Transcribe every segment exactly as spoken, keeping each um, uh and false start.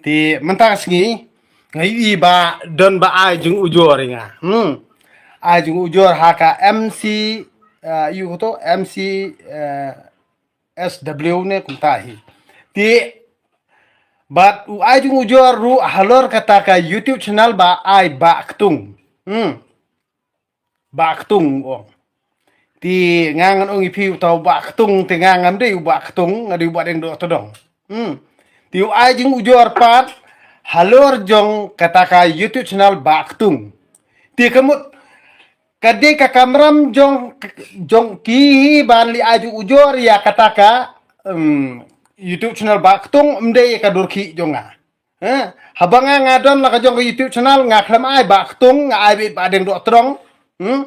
Te mynta ka sngi nga ïohi ba don ba ai jingujor ïa nga. Hmm. Ai jingujor ha ka M C, eh, ïa u to M C, eh, S W ne kumta hi. Te bad u ai jingujor ruh halor kata ka YouTube channel ba ai Bah Ktung. Hmm. Bah Ktung ong. Te nga ngan ong ïa phi uta u Bah Ktung, te nga ngam dei u Bah Ktung, nga dei u Bah Deng Dohtdong. Hmm. Te u ai jingujor pat halor jong kata ka YouTube channel Bah Ktung. Te ka mut ka dei ka kamram jong, jong ki hi ban leh ai jingujor ïa kata ka, em, YouTube channel Bah Ktung, ym dei ïa ka dur khih jong nga. Eh, haba nga, nga don la ka jong ka YouTube channel, nga khlem ai Bah Ktung, nga ai beit Bah Deng Dohtdong. Hmm?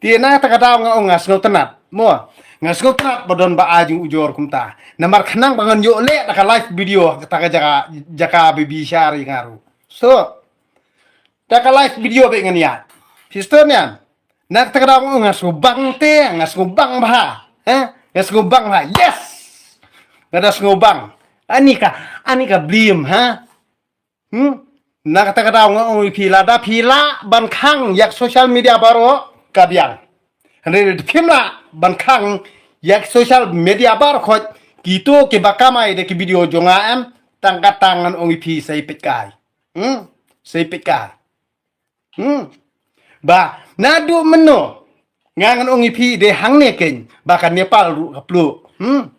Te na kata ka daw nga ong nga sngewtynnat. Mo, nga sngewtynnat ba don ba ai jingujor kumta. Namar khnang ba ngan ïoh leh da ka live video kata ka jaka, jaka ba bishar ïa nga ruh. So, da ka live video beit ngan ïaid. Sister niam. Na kata ka daw nga sngewbang te, nga sngewbang bha. Eh? Nga sngewbang bha. Yes! Nga da sngewbang. Ani ka, ani ka blim, ha? Hmm? Na kata ka daw nga ong ïa phi, lada phi lah ban khang ïa ka social media baroh ka biang. Hynrei lada phim lah ban khang ïa ka social media baroh khoit, kito kiba kamai da ki video jong nga em, tang kata ngan ong ïa phi sa ïa peit kai. Hmm? Sa ïa peit kai. Hmm. Ba, naduh mynno. Nga ngan ong ïa phi dei hangne keiñ. Ba ka Nepal ruh ka pluh. Hmm.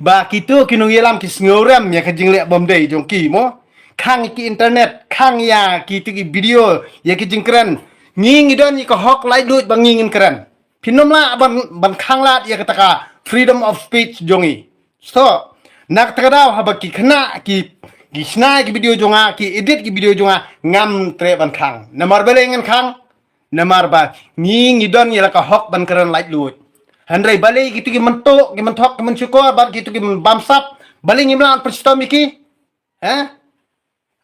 Ba kito ki nongïalam ki sngewrem ïa ka jingleh bym dei jong ki mo. Khang ïa ki internet, khang ïa kito ki video, ïa ki jingkren. Ngi ngi don ïa ka hok laitluid ba ngi ngin kren. Phin ym lah ban, ban khang lad ïa kata ka freedom of speech jong ngi. So, na kata ka daw haba ki khynnah ki, ki shna ki video jong nga, ki edit ki video jong nga, ngam treh ban khang. Namar balei ngan khang? Namar ba ngi ngi don ïa la ka hok ban kren laitluid. Hynrei balei kito ki mynta, ki mynthok, ki mynshukor, bad kito ki bamsap, balei ngim lah ban pynshitom ïa ki? Ha?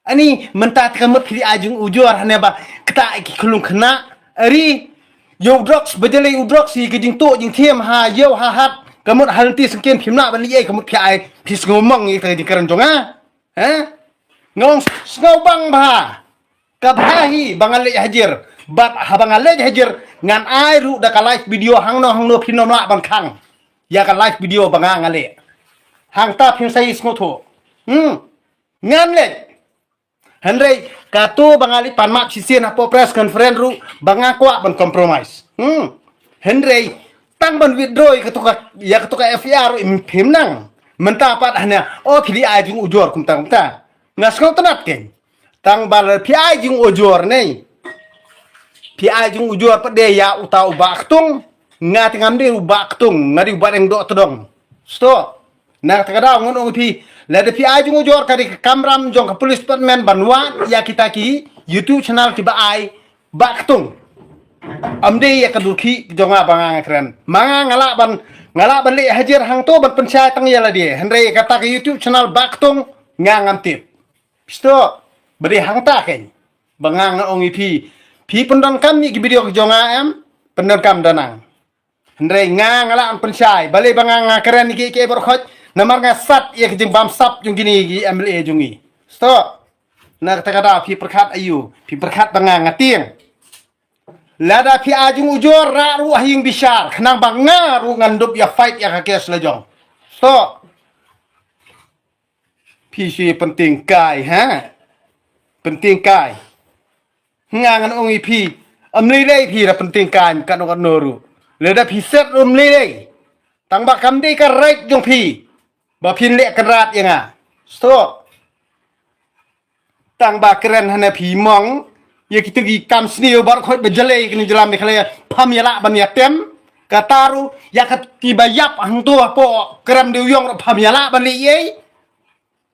Ani mynta te ka mut phi ai jingujor hangne ba kata ki khyllung khynnah. Ari ïa u drugs, ba jlei u drugs ïa ki jingtuh jingthiam ha ïew ha hat, ka mut ha lynti syngkien phim lah ban leh ei, ka mut phi ai, phi sngewmong ïa ka jingkren jong nga. Ha? Nga ong sngewbang bha. Ka bha hi ba nga leit hajir. Bad haba nga leit hajir ngan ai ruh da ka live video hangno hangno phin ym lah ban khang. Ïa ka live video ba nga nga leh. Hangta phin sa ïohsngew thuh. Hmm. Ngan leit. Hynrei kato ba nga leit pan map shisien hapoh press conference ruh ba nga kwah ban compromise. Hmm. Hynrei tang ban withdraw ïa kato ka, ïa kato ka F I R ruh phim nang. Mynta pat hana, oh, phi dei ai jingujor kumta kumta. Nga sngewtynnat keiñ. Tang ba la phi ai jingujor ne. Phi ai jingujor pat de ïa uta u Bah Ktung. Nga te ngam dei u Bah Ktung, nga dei u Bah Deng Dohtdong. Sto. Na kata ka daw ngan ong ïa phi, lada phi ai jingujor ka dei ka kamram jong ka police department ban wad ïa kita ki YouTube channel kiba ai Bah Ktung. Ym dei ïa ka dur khih jong nga ba nga nga kren. Ma nga nga lah ban, nga lah ban leit hajir hangto ban pynshai tang ïa lade. Hynrei kata ka YouTube channel Bah Ktung nga ngam tip. Sto. Ba dei hangta keiñ ba nga nga ong ïa phi. Phi pyndonkam ïa ki video ka jong nga em? Pyndonkam da nang. Hynrei nga nga lah ban pynshai. Balei ba nga nga kren ïa ki, ki baroh khoit? Namar nga sat ïa ki jingbamsap jong kine ki M L A jong ngi. Sto. Na kata ka daw phi pyrkhat aïu? Phi pyrkhat ba nga nga tieng. Lada phi ai jingujor rah ruh ha ïing bishar, khnang ba nga ruh ngan dup ïa fight ïa ka case la jong. Sto. Phi shu pyntieng kai, ha? Pyntieng kai. Nga ngan ong ïa phi, ym lei lei phi da pyntieng kai katno katno ruh. Lada phi set ruh ym lei lei. Tang ba kam dei ka right jong phi ba phin leh kynrad ïa nga. Sto. Tang ba kren hana phi mong ïa kito ki kam sniew baroh khoit ba jlei kane jylla Meghalaya pham ïa lah ban ïa tem. Kata ruh ïa kata kiba ïap hangto hapoh Krem Dewïong ruh pham ïa lah ban leh ei.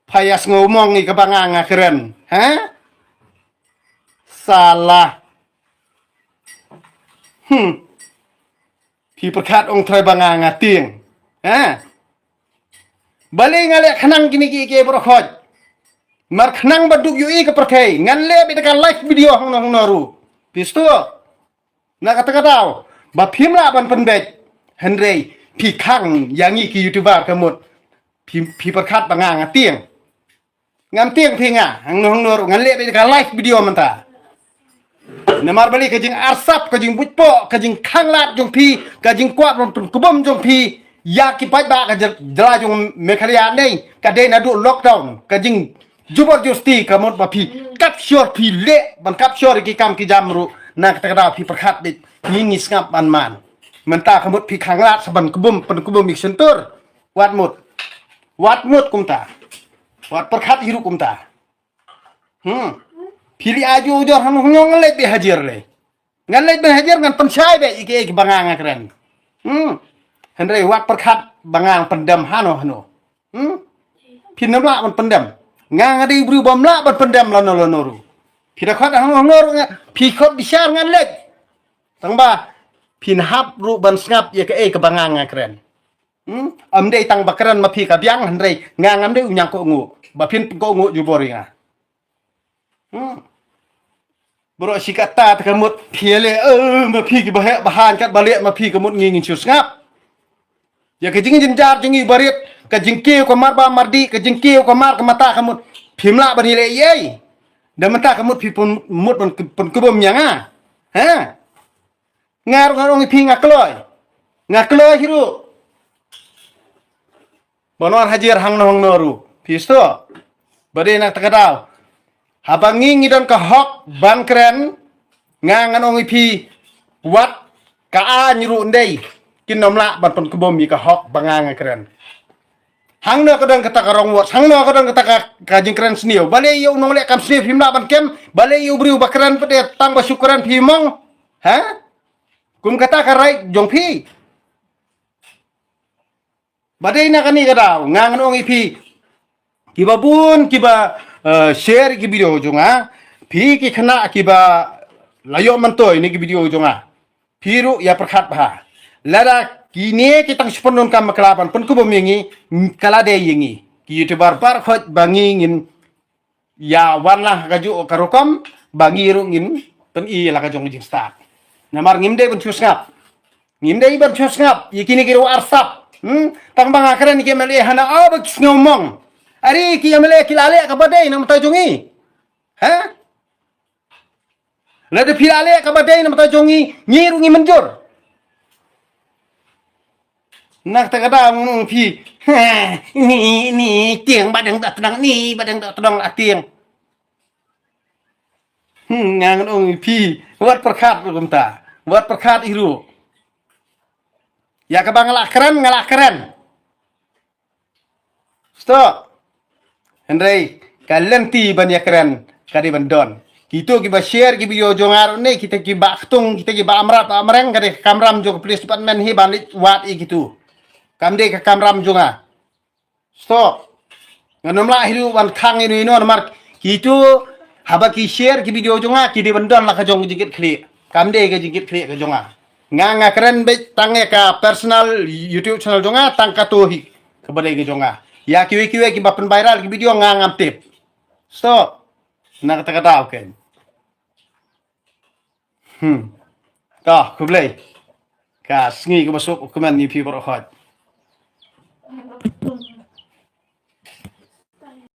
Pha ïa sngew mong ïa kaba nga nga kren, ha? Salah. Hmm. Phi pyrkhat ong trai ba nga nga tieng, ha? Balei nga leh khnang kine ki ki baroh khoit? Mar khnang ba duk ïohi ka pyrthei ngan leh beit ka live video hangno hangno ruh. Phi sto. Na kata ka daw ba phim lah ban pynbeit. Hynrei phi khang ïa ngi ki YouTuber ka mut. Phi, phi pyrkhat ba nga nga tieng. Ngam tieng phi nga, hangno hangno ruh, ngan leh beit ka live video mynta. Namar balei ka jingarsap, ka jingbuitpoh, ka jingkhanglad jong phi, ka jingkwah ban pynkubom jong phi ïa ki paidbah ka jylla jong Meghalaya ne, ka dei naduh lockdown, ka jingjubor justi ka mut ba phi capture, phi leh ban capture ïa ki kam ki jam ruh, na kata ka daw phi pyrkhat beit, ngi ngi sngap ban man. Mynta ka mut phi khanglad sa ban kubom, pynkubom ïa ki shyntur. Wat mut. Wat mut kumta. Wat pyrkhat hi ruh kumta. Hmm. Phi leh ajo ujor hangno hangno, ngan leit beit hajar lei. Ngan leit beit hajar, ngan pynshai beit ïa kiei kiba nga nga kren. Hmm. Hynrei wat pyrkhat ba ngan pyndem hano hano. Hmm. Phin ym lah ban pyndem. Nga nga dei u briew bym lah ban pyndem lano lano ruh. Phi da khot hangno hangno ruh nga, phi khot bishar ngan leit. Tang ba phin hap ruh ban sngap ïa kaei kaba nga nga kren. Hmm? Ym dei tang ba kren ma phi ka biang, hynrei nga ngam dei u ñiangkohnguh ba phin pynkohnguh jubor ïa nga. Hmm. Baroh shi katta te ka mut phi leh, eh, ma phi kiba heh ba haiñ, katba leh ma phi ka mut ngi ngin shu sngap. Ïa ka jingjynjar jong ngi barit, ka jingkiew ka mar ba mar dih, ka jingkiew ka mar ka mata ka mut phim lah ban ïaleh ei ei. Da mynta ka mut phi pyn-, mut ban k-, pynkubom ïa nga. Ha? Nga ruh ngan ong ïa phi nga kloi. Nga kloi hi ruh. Ban wan hajar hangno hangno ruh. Phi sngewthuh? Ba dei na kata ka daw, haba ngi ngi don ka hok ban kren, nga ngan ong ïa phi, wat ka aiñ ruh ndei, kin ym lah ban pynkubom ïa ka hok ba nga nga kren. Hangno ka don kata ka wrong words, hangno ka don kata ka, ka jingkren sniew. Balei ïa u nongleh kam sniew phim lah ban kem, balei ïa u briew ba kren pat de tang ba shu kren phi mong. Ha? Kum kata ka right jong phi. Ba dei na kane ka daw, nga ngan ong ïa phi, kiba bun kiba, eh, share ki video jong nga, phi ki khynnah kiba la ïoh myntoi ne ki video jong nga, phi ruh ïa pyrkhat bha. Lada kine ki tang shu pyndonkam bakla ban pynkubom ïa ngi, ka la dei ïa ngi ki YouTuber baroh khoit ba ngi ngin ïa wan la ka juh ka rukom ba ngi ruh ngin pyni la ka jong ka jingstad. Namar ngim dei ban shu sngap. Ngim dei ban shu sngap ïa kine ki ruh arsap. Hmm? Tang ba nga kren ki M L A hana, oh, ba ki sngew mong. Are ki M L A ki la leh kaba dei na bynta jong ngi. Ha? Lada phi la leh kaba dei na bynta jong ngi, ngi ruh ngi mynjur. Na kata ka daw ngan ong ïa phi, ha, ni, ni tieng ba dang da tdong, ni ba dang da tdong la tieng. Hmm, nga ngan ong ïa phi, wat pyrkhat ruh kumta. Wat pyrkhat hi ruh. Ïa kaba nga la kren, nga la kren. Stop. Hynrei ka lynti ban ïa kren ka dei ban don. Kito kiba share ki video jong nga ruh ne, kita kiba ktung, kita kiba amrat amreng, ka dei ka kamram jong ka police department hi ban leit wad ïa kito. Kam dei ka kamram jong nga. Stop. Ngan ym lah hi ruh ban khang ïano ïano namar kito haba ki share ki video jong nga ki dei ban don la ka jong ka jingkitkhlieh. Kam dei ka jingkitkhlieh ka jong nga. Nga nga kren beit tang ïa ka personal YouTube channel jong nga, tang kato hi kaba dei ka jong nga. Ïa kiwei kiwei kiba pynviral ki video nga ngam tip. Stop. Na kata ka daw kein. Hmm. To, khublei. Ka sngi kaba suk, u kmen ïa phi baroh khoit.